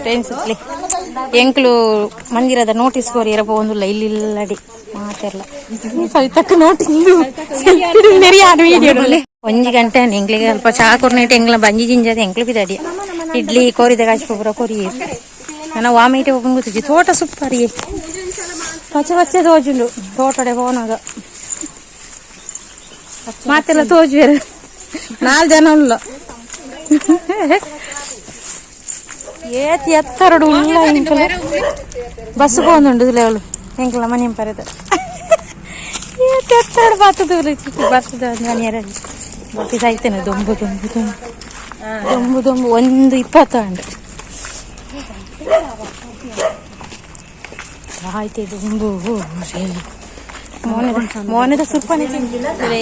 Friends ಎಂಕ್ಲು ಮಂದಿರದ notice courier ಪೋಂದುಲ್ಲ ಇಲ್ಲಿ ಇಲ್ಲಡಿ ಮಾತೆರ್ಲ ಸವಿತಕ್ಕ ನೋಟಿಸ್ ಒಂಜಿ ಗಂಟೆ ಎಂಕ್ಲಿಗೆ ಸ್ವಲ್ಪ ಚಾ ಕೊರ್ನೇಟ್ ಎಂಗ್ಲ ಬಂಜಿ ಜಿಂಜದ ಎಂಕ್ಲು ಬಿದಡಿ ಇಡ್ಲಿ ಕೋರಿದ ಕಾಶಿ ಪೂರ ಕೊರಿ ನನ್ನ ವಾಮೀಟೆ ಒಪ್ಪಂಗ್ ಗೊತ್ತಿಜ್ಜಿ. ತೋಟ ಸೂಪರ್. ಪಚ್ಚೆ ಪಚ್ಚೆ ತೋಜುಂಡು ತೋಟಡೆ ಪೋನಾಗ ಮಾತೆಲ್ಲ ತೋಜುವೆರು. ನಾಲ್ ಜನ ಉಲ್ಲ. ಏತ್ ಎತ್ತರಡು ಉಲ್ಲ. ಎಂಕಲ ಬಸ್ ಪೋಂದುಂಡು ಲೆವಲು. ಎಂಕಲ ಮನೆ ಪರದ ಏತ್ ಎತ್ತರಡು ಬತ್ತದ ಬರ್ತದ. ಮನೆಯರಲ್ಲಿ ಬತ್ತಿ ಸಾಯ್ತೇನೆ. ದೊಂಬು ದೊಂಬು ದೊಂಬು ದೊಂಬು ದೊಂಬು. 1:20 ಉಂಡು ಆಯ್ತು. ದೊಂಬು ಮೋನೆದ ಮೋನೆದ ಸುಪ್ಪನೆ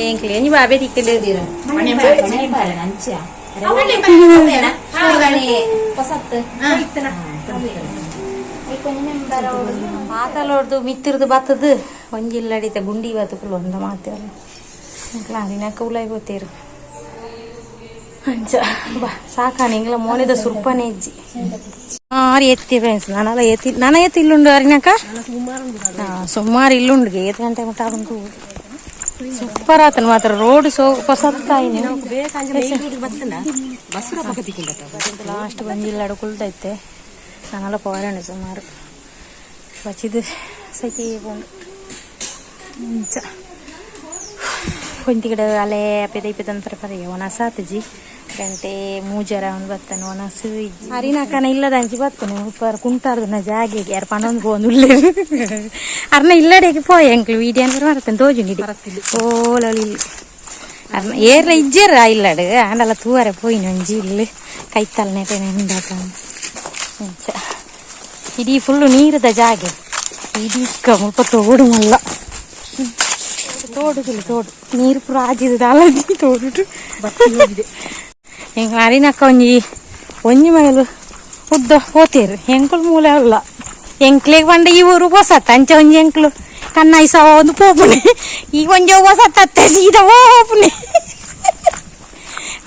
ಎಂಕ್ಲೆ ಎಂಜಿ ಬಾಬೆ ತಿಕ್ಕಲು. ಮಾತಲೋಡ್ದು ಮಿತ್ತಿರ್ದು ಬತ್ತದು ಒಂಜಿಲ್ಲಡಿತ ಗುಂಡಿ ಬತ್ತುಕುಲು ಒಂದ ಮಾತೆ ಎಂಕ್ಲ ಅರಿನಕ್ಕ ಉಲಾಯಿ ಗೋತೇರು. ಅಂಚ ಬಾ ಸಾಕಾನೆ. ಎಂಗ್ಲ ಮೋನೆದ ಸುರ್ಪನೆ ಇಜ್ಜಿ. ಆರು ಎತ್ತಿ ಫ್ರೆಂಡ್ಸ್. ನಾನಲ್ಲ ಎತ್ತಿ ನಾನ ಎತ್ತಿ ಇಲ್ಲುಂಡು ಅರಿನಕ್ಕ. ಸುಮಾರು ಇಲ್ಲುಂಡು. ಏತ್ ಗಂಟೆ ಮುಟ್ಟ ಆಗುಂಟು. ಸೂಪರ್ ಆತನ ಮಾತ್ರ ರೋಡ್ ಸೋ ಹೊಸತ್ತಾಯಿನಿ. ಲಾಸ್ಟ್ ಬಂದಿಲ್ಲ ಕುಲ್ದೈತೆ. ನಾನೆಲ್ಲ ಪೋರಂಡು ಸುಮಾರು ಬಚ್ಚಿದು ಸೈತಿ ಪೋಂಡು. ಅಂಚ ಒಂತಿ ಕಡೆ ಅಲೆ ಅಪೆದ ಇಪ್ಪತ್ತೊಂದು ಪರ ಪರ ಒಣಸ ಆತಜಿ. ಗಂಟೆ ಮೂಜರ ಒಂದು ಬತ್ತಾನೆ. ಒಣಸು ಅರಿನಕ್ಕನ ಇಲ್ಲದ ಅಂಚಿ ಬತ್ತಾನೆ. ಉಪ್ಪಾರ ಕುಂಟಾರ್ದನ ಜಾಗೆಗೆ ಯಾರು ಪಣೊಂದು ಪೋಂದು ಉಲ್ಲೇರು. ಅರ್ನ ಇಲ್ಲಡೆಗೆ ಪೋಯ್ ಎಂಕ್ಲು ವೀಡಿಯೋ ಮರತ್ತೇನೆ ತೋಜುಂಡಿ ಓಲೊಲಿ ಇಲ್ಲಿ ಅರ್ನ ಏರ್ಲ ಇಜ್ಜೆರ್ ಇಲ್ಲಡು ಆಂಡಲ ತೂವರೆ ಪೋಯಿನ ಒಂಜಿ ಇಲ್ಲಿ ಕೈತಲ್ ನೆಟೆ ಉಂಡಾಕ. ಅಂಚ ಇಡೀ ಫುಲ್ಲು ನೀರದ ಜಾಗೆ. ಇಡೀ ಮುಲ್ಪ ತೋಡು ಮಲ್ಲ ತೋಡು ತೋಡು ನೀರು ಪೂರ ಆಜಿದ ದಾಲಜಿ ತೋಡು. ಎಂಕ್ ಅರಿನಕ್ಕ ಒಂಜಿ ಒಂಜಿ ಮೈಲು ಉದ್ದ ಪೋತೇರು. ಎಂಕುಲು ಮೂಲೆ ಅಲ್ಲ. ಎಂಕ್ಲೆಗ್ ಪಂಡ ಈ ಊರು ಪೊಸತ್. ಅಂಚ ಒಂಜಿ ಎಂಕ್ಲು ಕಣ್ಣೈಸ ಒಂದು ಪೋಪುನೆ. ಈ ಒಂಜಿ ಪೊಸತ್ ಸೀದಾ ಪೋಪುನೆ.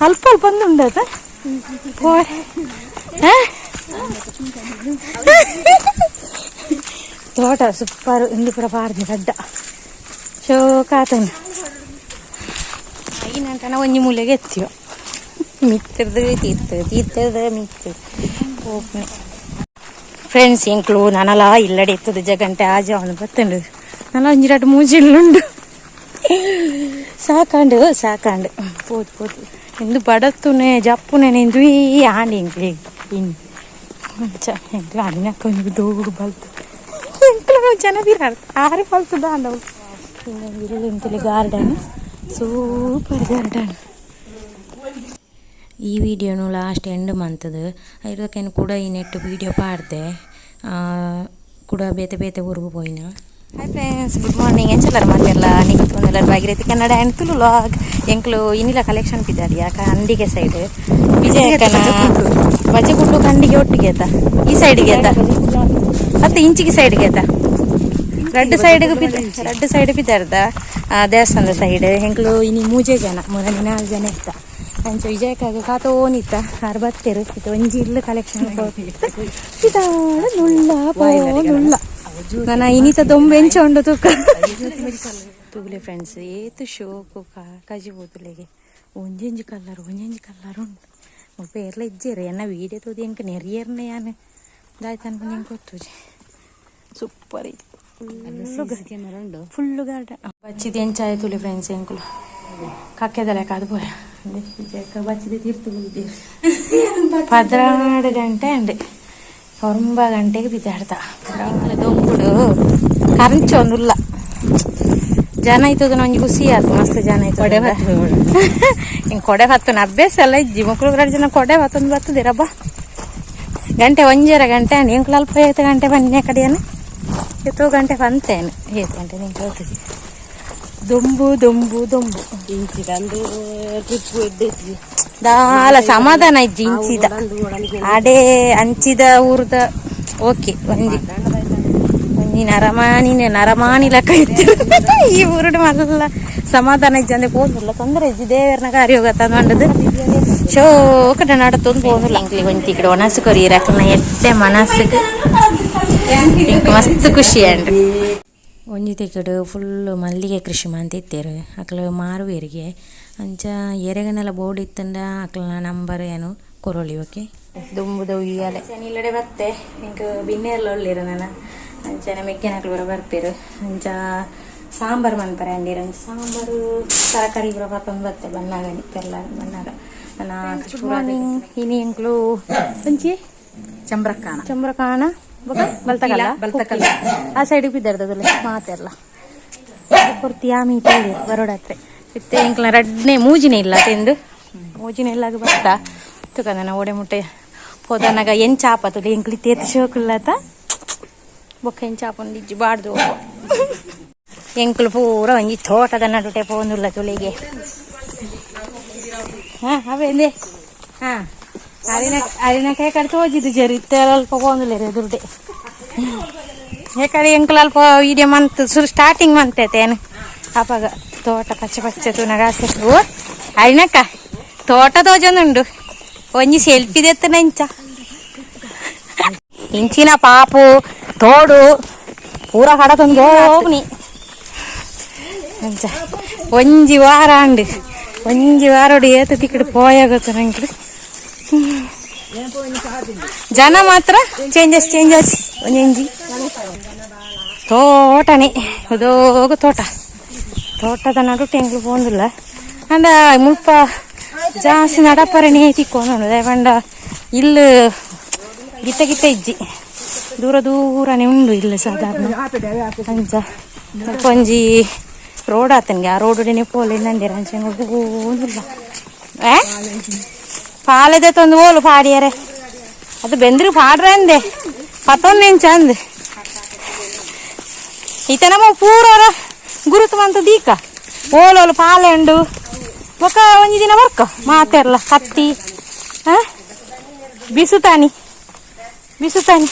ಅಲ್ಪ ಅಲ್ಪ ಉಂಡತ ಪೋರೆ. ತೋಟ ಸೂಪರ್. ಇಂದು ಪೂರ ಪಾರ್ದಿ ಗಡ್ಡ ಶೋಕಾತನ. ಐನಂಟನ ಒಂಜಿ ಮೂಲೆಗೆ ಎತ್ತಿಯೋ ಮಿತ್ತರ್ದು ತೀರ್ತು ತೀರ್ತದ ಮಿತ್ತು ಪೋಪುನೆ. ಫ್ರೆಂಡ್ಸ್, ಎಂಕ್ಲು ನನಲ ಇಲ್ಲಡೆ ಎತ್ತದ ಜಗಂಟೆ ಆಜ ಅವನು ಬತ್ತಂಡು. ನನ ಒಂಜಿ ರಡ್ಡ್ ಮೂಜಿ ಇಲ್ಲುಂಡು. ಸಾಕಾಂಡು ಸಾಕಾಂಡು. ಪೋತು ಪೋತು ಇಂದು ಬಡತ್ತುನೆ ಜಪ್ಪುನೆ ಇಂದು ಈ ಆಂಡಿ ಎಂಕ್ಲೆ ಇನ್ ಅಂಚ ಎಂಕ್ಲ ಅಣ್ಣಕ್ಕ ಒಂಜಿ ದೋಡು ಬಲ್ತು. ಎಂಕ್ಲ ಜನ ಬಿರಾಡ್ ಆರು ಬಲ್ತು ದಾಂಡವು. ಇನ್ನೊಂದು ಇಲ್ಲಿ ಎಂತಲಿ ಗಾರ್ಡನ್, ಸೂಪರ್ ಗಾರ್ಡನ್. ಈ ವಿಡಿಯೋನು ಲಾಸ್ಟ್ ಎಂಡ್ ಮಂತದು ಐರ್ದಕೇನು ಕೂಡ ಈ ನೆಟ್ ವೀಡಿಯೋ ಪಾಡ್ದೆ ಕೂಡ ಬೇತೆ ಬೇತೆ ಊರಿಗೆ ಪೋಯಿನ. Hi friends, good morning. ಎಂಚಲ್ಲರ ಮಾತೆರ್ಲ? ನಿಗು ಒಂದೆಲ್ಲರ ಭಾಗೀರಥಿ ಕನ್ನಡ ಆ್ಯಂಡ್ ತುಳು ವ್ಲಾಗ್. ಎಂಕ್ಲು ಇನ್ನಿಲ ಕಲೆಕ್ಷನ್ ಪಿದಾಡಿ ಯಾಕ ಅಂಡಿಗೆ ಸೈಡ್ ವಿಜಯಕ್ಕನ ಬಜೆಗುಡ್ಡು ಖಂಡಿಗೆ ಒಟ್ಟಿಗೆ ಆತ. ಈ ಸೈಡ್ಗೆ ಆತ ಮತ್ತೆ ಇಂಚಿಗೆ ಸೈಡ್ಗೆ ಆತ. ರಡ್ಡ್ ಸೈಡ್ಗೆ ಪಿದ ರಡ್ಡ್ ಸೈಡ್ ಪಿದಾರ್ದ ದೇವಸ್ಥಾನದ ಸೈಡ್. ಎಂಕ್ಲು ಇನಿ ಮೂಜೆ ಜನ, ಮೊದಲ ನಾಲ್ಕು ಜನ ಇತ್ತ. ಅಂಚ ವಿಜಯಕ್ಕಾಗ ಕಾತೋನಿತ್ತ. ಆರು ಬತ್ತೆರು. ಇತ್ತ ಒಂಜಿ ಇಲ್ಲು ಕಲೆಕ್ಷನ್ ನುಳ್ಳ ಪೋನುಳ್ಳ. ನನ್ನ ಇನಿತ ದೊಂಬು ಎಂಚ ಉಂಡು ತೂಕ ತೂಲೆ ಫ್ರೆಂಡ್ಸ್, ಏತ್ ಶೋಕು ಕಜಿ ಬೋತುಲೆಗೆ. ಒಂಜೊಂಜಿ ಕಲ್ಲರ್ ಒಂಜೊಂಜಿ ಕಲ್ಲರ್ ಉಂಡು. ಮುಲ್ಪ ಏರ್ಲ ಇಜ್ಜೆರ್. ಎನ್ನ ವೀಡಿಯೋ ತೂದು ಎಂಕ್ ನೆರಿಯರ್ನೆ ಯಾನ್ ದಾಯ್ತು ಅನ್ಕೊಂಡು ಎಂಕ್ ಗೊತ್ತುಜಿ. ಸೂಪರ್ ಇದು. ಫುಲ್ಲು ಗಾರ್ಡನ್ ಬಚ್ಚಿದ ಎಂಚ ಆಯ್ತು ಫ್ರೆಂಡ್ಸ್. ಎಂಕುಲು ಕಕ್ಕೆದ ಲೆಕ್ಕ ಅದು ಪೋಯ ವಿಜಯಕ್ಕ ಬಚ್ಚಿದೆ ತೀರ್ತು. 12 ಗಂಟೆ ಅಂಡ್ ಒಂಬ ಗಂಟೆಗೆ ಬಿದ್ದಾಡ್ದ ದೊಂಬುಡು ಕರಂಚೊಂದುಲ್ಲ. ಜನ ಇತ್ತದ ಒಂಜಿ ಖುಷಿ ಆತು. ಮಸ್ತ್ ಜನ ಇತ್ತು. ಕೊಡೆ ಹಿಂಗೆ ಕೊಡೆ ಹತ್ತನ ಅಭ್ಯಾಸ ಎಲ್ಲ ಇಜ್ಜಿ. ಮಕ್ಕಳು ಎರಡು ಜನ ಕೊಡೆ ಹತ್ತೊಂದು ಬರ್ತದಿರಬ್ಬ. ಗಂಟೆ ಒಂಜರ ಗಂಟೆ ಅಂಡ್ ಎಂಕ್ಲು ಅಲ್ಪ ಏತ್ ಗಂಟೆ ಬನ್ನಿ ಕಡೆಯನು ಏತೋ ಗಂಟೆ ಬಂತೇನೆ. ಏತ್ ಗಂಟೆ ನಿಂಗೆ ಹೋಗ್ತದೆ. ದೊಂಬು ದೊಂಬು ದೊಂಬು. ದಾಲ ಸಮಾಧಾನ ಇಜ್ಜಿ ಇಂಚಿದ. ಆಡೆ ಅಂಚಿದ ಊರ್ದ ಓಕೆ. ಒಂಜಿ ಒಂಜಿ ನರಮಾನಿ ನರಮಾನಿ ಲೆಕ್ಕ ಇತ್ತು. ಈ ಊರುಡು ಮಲ್ಲ ಸಮಾಧಾನ ಇಜ್ಜಿ. ಅಂದ್ರೆ ಪೋದುಲ್ಲ ತೊಂದರೆ ಇಜ್ಜಿ. ದೇವರನ ಕಾರ್ಯ ಹೋಗತ್ತ ಮಂಡದು. ಶೋಕಟ ನಡತೊಂದು ಪೋಂದುಲ್ಲ. ಎಂಕ್ಲೆಗ್ ಒಂಜಿ ತಿಕ್ಕಡ್ ಒಣಸ್ ಕೊರಿಯೆರ್ ಅಕಲ್ನ ಎಡ್ಡೆ ಮನಸ್ಸುಗ್ ಎಂಕ್ ಮಸ್ತ್ ಖುಷಿ ಆಂಡ್. ಒಂಜಿ ತಿಕ್ಕಡ್ ಫುಲ್ ಮಲ್ಲಿಗೆ ಕೃಷಿ ಮಂತಿತ್ತೆರ್ ಅಕುಲು ಮಾರುವೆರಿಗೆ. ಅಂಚ ಎರೆಗನಲ ಬೋರ್ಡ್ ಇತ್ತಂಡ ಅಕಲ್ನ ನಂಬರ್ ಏನು ಕೊರೊಲಿ. ಓಕೆ, ದುಂಬುದ ಉಯ್ಯಾಲೆ ಇಲ್ಲಡೆ ಬತ್ತೆ. ಎಂಕ್ ಬಿನ್ನೆರ್ಲ ಉಲ್ಲೆರ್ ನನ. ಅಂಚನೆ ಮೆಗ್ಗೆನಕುಲು ಪೂರ ಬರ್ಪೆರ್. ಅಂಚ ಸಾಂಬಾರ್ ಮನ್ಪರೆ ಅಂಡೇರ್. ಅಂಚ ಸಾಂಬಾರು ತರಕಾರಿ ಪೂರ ಪತ್ತೊಂದು ಬತ್ತೆ ಬನ್ನಾಗನಿ ಪೆರ್ಲ ಬನ್ನಾಗ. ನನ್ನ ಗುಡ್ ಮಾರ್ನಿಂಗ್. ಇನಿ ಎಂಕ್ಲು ಒಂಜಿ ಚಂಬ್ರಕ್ಕಾನ. ಚಂಬ್ರಕಾನ ಬೊಕ ಬಲ್ತಕಲ್ಲ. ಬಲ್ತಕಲ್ಲ. ಆ ಸೈಡ್ ಬಿದ್ದರ್ದಲ್ಲ ಮಾತೆರ್ಲ ಕೊರ್ತಿ ಆಮಿ ತೋಳಿ ಬರೋಡತ್ರೆ. ಇತ್ತೆ ಎಂಕ್ಲ ರಡ್ನೆ ಮೂಜಿನೆ ಇಲ್ಲ ತಿಂದು ಮೂಜಿನೆ ಇಲ್ಲಾಗ ಬರ್ತಾ ತುಕಂದನ ಓಡೆ ಮುಟ್ಟೆ ಪೋದನಾಗ ಎಂಚ ಆಪತುಲೆ. ಎಂಕ್ಲಿ ತೇತ್ ಶೋಕುಲ್ಲತ ಬೊಕ್ಕ ಎಂಚ ಆಪೊಂದು ಇಜ್ಜಿ ಬಾಡ್ದು. ಎಂಕ್ಲು ಪೂರ ಒಂಜಿ ತೋಟದ ನಡುಟೆ ಪೋಂದುಲ್ಲ ತುಳಿಗೆ. ಹಾ ಅವೇಂದೆ ಹಾ ಅರಿನ ಅರಿನ ಕಡೆ ತೋಜಿದ್ದು ಜರಿ ಇತ್ತೆ ಅಲ್ಪ ಪೋಂದುಲ್ಲೆರ್ ಎದುರುಡೆ. ಯಾಕಡೆ ಎಂಕ್ಲ ಅಲ್ಪ ವೀಡಿಯೋ ಮಂತ್ ಸುರು ಸ್ಟಾರ್ಟಿಂಗ್ ಮಂತೇನು ಅಪಗ ತೋಟ ಪಚ್ಚೆ ಪಚ್ಚೆ ತೂನಗ ಆಸೆ. ಓ ಅರಿನಕ್ಕ, ತೋಟ ತೋಜೊಂದುಂಡು. ಒಂಜಿ ಸೆಲ್ಫಿ ದೆತ್ತನ. ಇಂಚ ಇಂಚಿನ ಪಾಪು ತೋಡು ಪೂರ ಕಡತೊಂದು ಹೋಗ್ನಿ. ಅಂಚ ಒಂಜಿ ವಾರ ಅಂಡು. ಒಂಜಿ ವಾರೋಡು ಏತ ತಿಕ್ಕಡು ಪೋಯಾಗತ್ತು ನಂಗೆ. ಜನ ಮಾತ್ರ ಚೇಂಜಸ್ ಚೇಂಜಸ್. ಒಂಜೊಂಜಿ ತೋಟನೇ ಉದೋಗ ತೋಟ. ತೋಟದ ನಡುಟು ಎಂಕ್ಲು ಪೋಂದಿಲ್ಲ. ಅಂಡ ಮುಲ್ಪ ಜಾಸ್ತಿ ನಡಪರಣೆ ತಿಕ್ಕೊಂದುಂಡು. ಪಂಡ ಇಲ್ಲು ಗಿತ್ತ ಗಿತ್ತ ಇಜ್ಜಿ, ದೂರ ದೂರನೇ ಉಂಡು ಇಲ್ಲ ಸಾಧಾರಣ. ಅಂಚ ಸ್ವಲ್ಪ ಒಂಜಿ ರೋಡ್ ಆತನ್ಗೆ, ಆ ರೋಡ್ ಪೋಲೆ ನಂದಿರ. ಅಂಚ ಪೋಂದಿಲ್ಲ. ಏ ಪಾಲೆದೆ ತಂದು ಓಲು ಪಾಡಿಯರೆ ಅದು ಬೆಂದ್ರು ಪಾಡ್ರೆ ಅಂದೆ ಪತ್ತೊಂದು ಇಂಚ ಅಂದೆ. ಈತ ನಮ್ಮ ಪೂರರ ಗುರುತು ಮಂತ ದೀಕ ಓಲೋಲು ಪಾಲೆ ಉಂಡು. ಬೊಕ ಒಂಜಿ ದಿನ ಬರ್ಕ ಮಾತೆರ್ಲ ಕತ್ತಿ. ಹಾ ಬಿಸುತಾನಿ ಬಿಸುತಾನಿ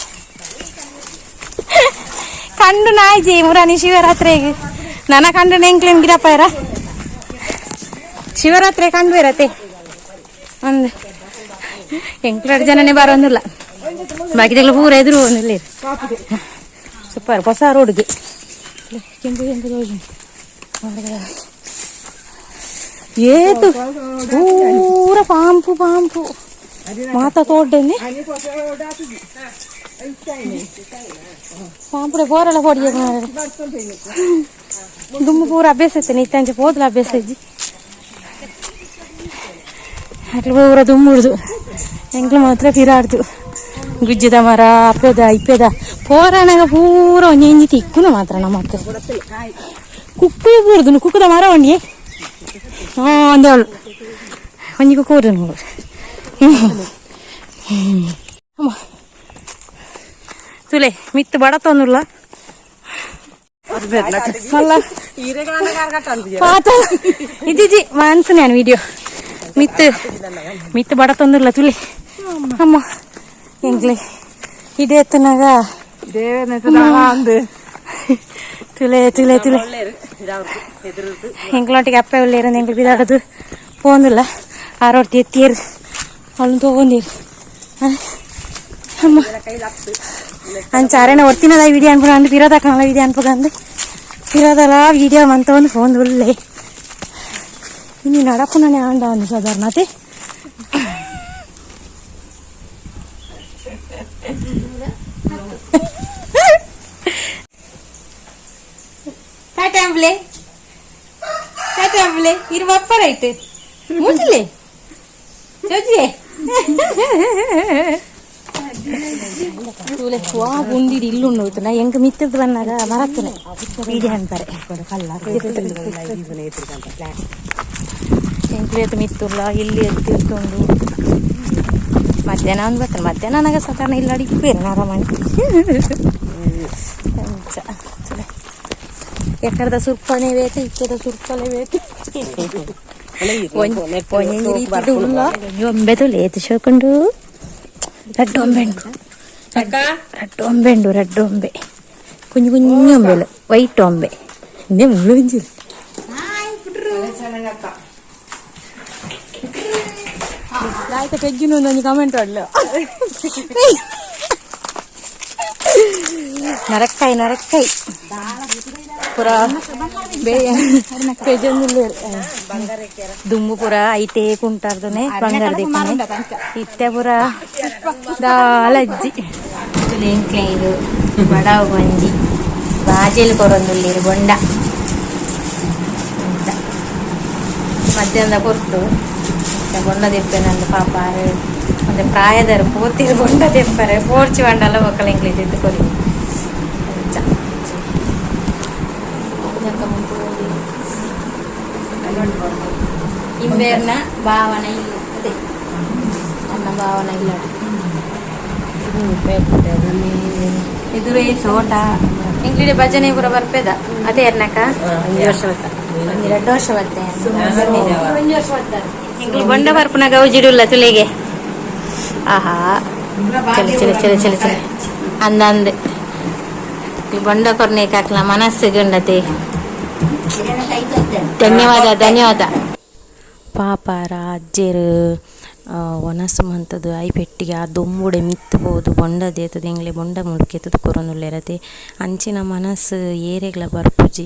ಕಂಡು ನಾಯ್ಜಿ ಮುರಾನಿ ಶಿವರಾತ್ರಿಗೆ ನನ್ನ ಕಂಡು ನೆಂಕ್ಲೇನ್ ಗಿಡಪ್ಪ ಶಿವರಾತ್ರಿ ಕಂಡು ಇರತ್ತೆ ಒಂದು. ಎಂಕ್ಲಡ್ ಜನನೇ ಬರೋದಿಲ್ಲ, ಬಾಕಿದೆಲ್ಲ ಪೂರ ಎದುರು ಒಂದಿಲ್ಲ. ಸೂಪರ್ ಹೊಸ ರೋಡ್ಗೆ ಕೆಂಪು ಕೆಂಪು ತೋಜು. ಏತು ಪೂರ ಪಾಂಪು ಪಾಂಪು ಮಾತ ತೋಡ್ಡೆಂದಿ ಪಾಂಪುಡೆ ಪೋರಲ್ಲ ಪೊಡಿಯ ದುಮ್ಮು ಪೂರ ಅಭ್ಯಾಸ ಇತ್ತೇನೆ ಇತ್ತಂಚೆ ಪೋದ್ಲ ಅಭ್ಯಾಸ ಇಜ್ಜಿ. ಅಟ್ಲು ಪೂರ ದುಮ್ಮುಡ್ದು ಎಂಕ್ಲು ಮಾತ್ರ ಪಿರಾಡ್ದು. ಗುಜ್ಜದ ಮರ ಅಪ್ಪೆದ ಇಪ್ಪೆದ ಪೋರಾಣಗ ಪೂರ ಒಂಜಿ ಇಂಜಿ ತಿಕ್ಕುನ ಮಾತ್ರ ನಮಕ್. ಕುಕ್ಕು ಪೂರ್ದು ಕುಕ್ಕುದ ಮರ ಒಂಡಿ. ಹಾ ಒಂದೇ ಅವಳು ಒಂಜಿ ಕುಕ್ಕು ನೋಡು. ಅಮ್ಮ ತುಲೆ ಮಿತ್ತು ಬಡತೊಂದುಲ್ಲ ಅಲ್ಲ ಪಾತ ಇಜ್ಜಿ ಮಾನ್ಸು ನಾನು ವಿಡಿಯೋ. ಮಿತ್ತು ಮಿತ್ತು ಬಡತೊಂದುಲ್ಲ ತುಲೆ. ಅಮ್ಮ ಎಂಕ್ಲೆ ಇದೇ ಎತ್ತನಾಗ ತುಲೆ ತುಲೆ ತುಲೆ ಎಂಕ್ಲೊಟ್ಟಿಗೆ ಅಪ್ಪೆ ಉಳ್ಳೇರು. ಎಂಕ್ಲು ಬಿದಾಡದು ಪೋಂದುಲ್ಲ. ಆರೋಡ್ತಿ ಎತ್ತಿಯರು ಅವಳು ತಗೊಂಡಿರು. ಅಮ್ಮ ಅಂಚ ಅರೆನ ಒತ್ತಿನದ ವಿಡಿಯೋ ಅನ್ಪುಂಡು ಪಿರೋದಕ್ಕನಲ್ಲ ವಿಡಿಯೋ ಅನ್ಪುಗಂದು ಪಿರೋದಲ್ಲ ವಿಡಿಯೋ ಮಂತ ಒಂದು ಫೋನ್ ಉಳ್ಳೆ. ಇನ್ನು ನಡಪುನನೆ ಆಂಡ ಒಂದು ಸಾಧಾರಣತೆ. ಟಾಟಾ ಅಂಬ್ಲೆ, ಟಾಟಾ ಅಂಬ್ಲೆ. ಇರು ಬಪ್ಪ ರೈಟ್ ಮುಟ್ಲೆ ಚೋಜಿಯೇ ತೂಲೆ ವಾ ಗುಂಡಿಡಿ ಇಲ್ಲುಂಡು ಹೋಯ್ತು. ಎಂಕ್ ಮಿತ್ತದ ಬಂದಾಗ ಮರತ್ತನೆ ವೀಡಿಯೋ ಅನ್ಪಾರೆ. ಎಂಕ್ಲೇತು ಮಿತ್ತುಲ್ಲ ಇಲ್ಲಿ ಎತ್ತಿರ್ತುಂಡು. ಮಧ್ಯಾಹ್ನ ಒಂದು ಬರ್ತಾನೆ. ಮಧ್ಯಾಹ್ನ ನನಗೆ ಸಾಧಾರಣ ಇಲ್ಲ ಅಡಿಗೆ ನರಮಣಿ. ಅಂಚ ಎಕ್ಕಡದ ಸುರ್ಪನೆ ಬೇಕು, ಇಕ್ಕದ ಸುರ್ಪನೆ ಬೇಕು. ಒಂಬೆ ತುಲೆ ಶೋಕೊಂಡು ರಡ್ಡು ಒಂಬೆ ಉಂಟು, ರಡ್ಡು ಒಂಬೆ ಉಂಡು, ರಡ್ಡು ಒಂಬೆ, ಕುಂಜು ಕುಂಜು ಒಂಬೆಲು, ವೈಟ್ ಒಂಬೆ. ಇನ್ನೇ ಮುಳ್ಳು ಒಂಜಿ ಆಯ್ತಾ ಪೆಜ್ಜಿನ ಒಂದೊಂದು ಕಮೆಂಟ್ ಒಳ್ಳೆ ನರಕ್ಕಾಯಿ ನರಕ್ಕಾಯಿ ಪೂರ ದುಮ್ಮು ಪೂರ ಐತೆ ಕುಂಟಾರ್ದನೆ ಬಂಗಾರ ದೇಕನೆ ಇತ್ತೆ ಪೂರ ದಾಲಜ್ಜಿ ಇದು ಬಡಾವ್ ಬಂಜಿ ಬಾಜೆಲ್ ಕೊರೊಂದುಲ್ಲೇರು ಬೊಂಡ ಮಧ್ಯಾಹ್ನದ ಕೊರ್ತು ಬೊಂಡ ದೆಪ್ಪೆನಂದು ಪಾಪ ಒಂದೆ ಪ್ರಾಯದರು ಪೋತಿರು ಬೊಂಡ ದೆಪ್ಪರೆ ಪೋರ್ಚಿ ಬಂಡಲ ಒಕ್ಕಲ ಎಂಕ್ಲೆ ಇದ್ದಿದ್ದು ಕೊರಿ. ಇಂಬೇರ್ನ ಭಾವನ ಇಲ್ಲ, ಅದೇ ನನ್ನ ಭಾವನ ಇಲ್ಲ. ಎದುರೇ ತೋಟ ಇಂಗ್ಲಿಡೆ ಭಜನೆ ಪೂರ ಬರ್ಪೇದ ಅದೇ ಎರ್ನಕ ಒಂಜಿ ವರ್ಷ ಬತ್ತ, ಒಂಜಿ 2 ವರ್ಷ ಬತ್ತೆ, ಒಂಜಿ ವರ್ಷ ಬತ್ತಾರೆ. ಎಂಕ್ಲು ಬೊಂಡ ಬರ್ಪುನ ಗೌಜಿಡುಲ್ಲ ತುಲೆಗೆ. ಆಹಾ, ಚಲ ಚಲ ಚಲ ಚಲ ಚಲ ಅಂದ ಅಂದ ಈ ಬೊಂಡ ಕೊರ್ನೇಕ್ ಹಾಕ್ಲ ಮನಸ್ಸಿಗೆ ಉಂಡತೆ. ಧನ್ಯವಾದ ಧನ್ಯವಾದ. ಪಾಪಾರ ಅಜ್ಜೆರು ಒನಸು ಮಂತದು I ಪೆಟ್ಟಿಗೆ ಆ ದೊಂಬುಡೆ ಮಿತ್ತು ಪೋದು ಬೊಂಡ ದೇತದ ಎಂಗ್ಲೆ ಬೊಂಡ ಮುಳುಕೆತ್ತದು ಕೊರೊಂದುಲ್ಲೆರತೆ. ಅಂಚಿನ ಮನಸ್ಸು ಏರೆಗ್ಲ ಬರ್ಪುಜಿ,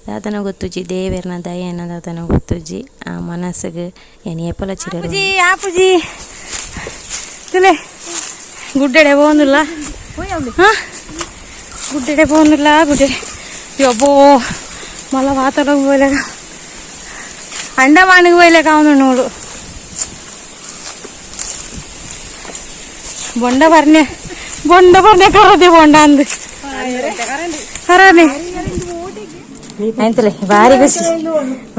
ದಾದನ ಗೊತ್ತುಜಿ, ದೇವೆರ್ನ ದಯೆನ ದಾದನ ಗೊತ್ತುಜಿ. ಆ ಮನಸ್ಸಿಗೆ ಏನ್ ಏಪಲ ಚಿರರು. ಆಪುಜಿ ತುಲೆ ಗುಡ್ಡೆಡೆ ಪೋಂದುಲ್ಲ, ಗುಡ್ಡೆಡೆ ಪೋಂದುಲ್ಲ ಗುಡ್ಡೆಡೆ. ಯಬ್ಬೋ, ಮಲ್ಲ ವಾತಾವರಣ ಪೋಯ್ಲೆಕ ಅಂಡಮಾನಿಗೆ ಪೋಯ್ಲೆಕ ಅವನು ನೋಡು. ಬೊಂಡ ಬರ್ನೆ ಬೊಂಡ ಬರ್ನೆ ಕರದೆ ಬೊಂಡ ಅಂದು ಕರನೆ ಆಯ್ತಲೆ, ಭಾರಿ ಖುಷಿ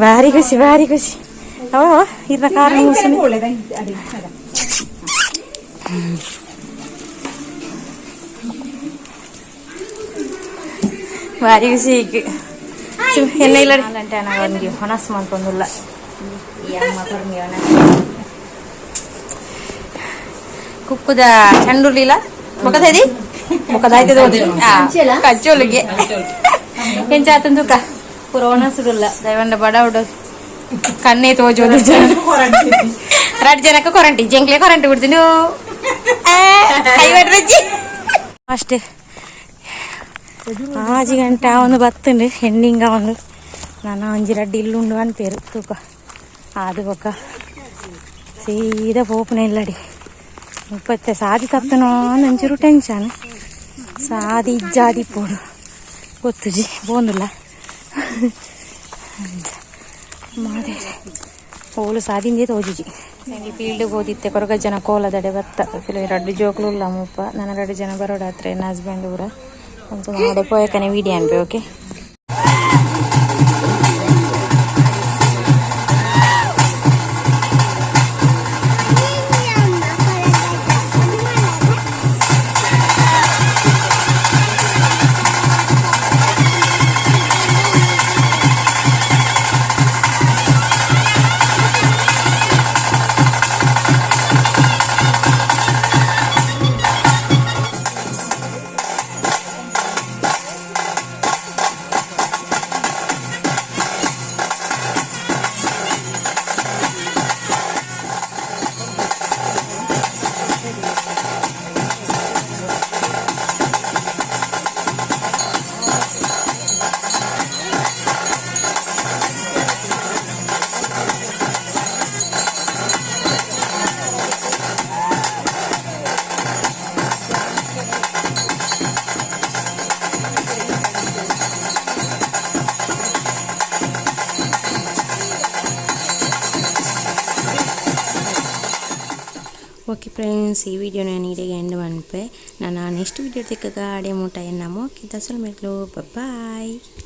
ಭಾರಿ ಖುಷಿ ಭಾರಿ ಖುಷಿ. ಅವ ಇದ ಕಾರ್ ಮುಗಿಸ್ನಿ. ಭಾರಿ ಖುಷಿ ಈಗ ಎನ್ನ ಇಲ್ಲ ಗಂಟೆ ಒಂಜಿ ಹೊನಸ್ ಮಲ್ಪೊಂದುಲ್ಲ ಈ ಅಮ್ಮ ಕೊರ್ಮಿ ಒನಸ್. ಕುಕ್ಕುದ ಚಂಡುರ್ಲಿಲ್ಲ ಬೊಕದದಿ ಬೊಕದಾಯ್ತದ ಕಚ್ಚೋಲಿಗೆ ಎಂಚಾತಂದುಕ ಪೂರ ಒಣಸುಡುಲ್ಲ ದಯವಂಡ ಬಡ ಉಡ ಕಣ್ಣೇ ತೋಜೋದು. ರಡ್ ಜನಕ್ಕೆ ಕೊರಂಟಿ ಜಂಕ್ಲೆ ಕೊರಂಟಿ ಬಿಡ್ತೀನಿ ಅಷ್ಟೇ. ಆಜಿ ಗಂಟೆ ಒಂದು ಬತ್ತುಂಡು ಎಂಡಿಂಗ ಒಂದು ನಾನು ಒಂಜಿ ರಡ್ಡ್ ಇಲ್ಲುಂಡು ಅನ್ಪೇರು ತೂಕ. ಅದು ಬೊಕ್ಕ ಸೀದಾ ಪೋಪುನ ಇಲ್ಲಡಿ. ಮುಪ್ಪತ್ತೆ ಸಾದಿ ತಪ್ಪುನೋ ಒಂಚೂರು ಟೆನ್ಷನ್. ಸಾದಿ ಇಜ್ಜಾದಿ ಪೋಡು ಗೊತ್ತುಜಿ ಪೋಂದುಲ್ಲ ಮಾದೇರೆ ಓಲು ಸಾದಿಂದೇ ತೋಜುಜಿ. ಫೀಲ್ಡ್ ಹೋದಿತ್ತೆ ಕೊರಗ ಜನ ಕೋಲದಡೆ ಬತ್ತ ಕೆಲವು ರಡ್ಡು ಜೋಕ್ಲು ಉಲ್ಲ ಮುಪ್ಪ ನನ್ನ ರಡ್ಡು ಜನ ಬರೋಡಾತ್ರೆ ನನ್ನ ಹಸ್ಬೆಂಡ್ ಊರ ಒಂದು ನಾಡೆ ಪೋಯಕನೆ ವೀಡಿಯೋ ಅನ್ಪೆ. ಓಕೆ ಓಕೆ ಫ್ರೆಂಡ್ಸ್, ಈ ವಿಡಿಯೋ ನಾನು ಇಡೆಗೆ ಎಂಡ್ ಮನ್ಪೆ. ನಾನು ನೆಕ್ಸ್ಟ್ ವಿಡಿಯೋ ತಿಕ್ಕಗ ಅಡೆ ಮುಟ ಎನ್ನಮೋ. ಓಕೆ, ದಸಲ್ ಮೆಟ್ಲು, ಬಾಯ್.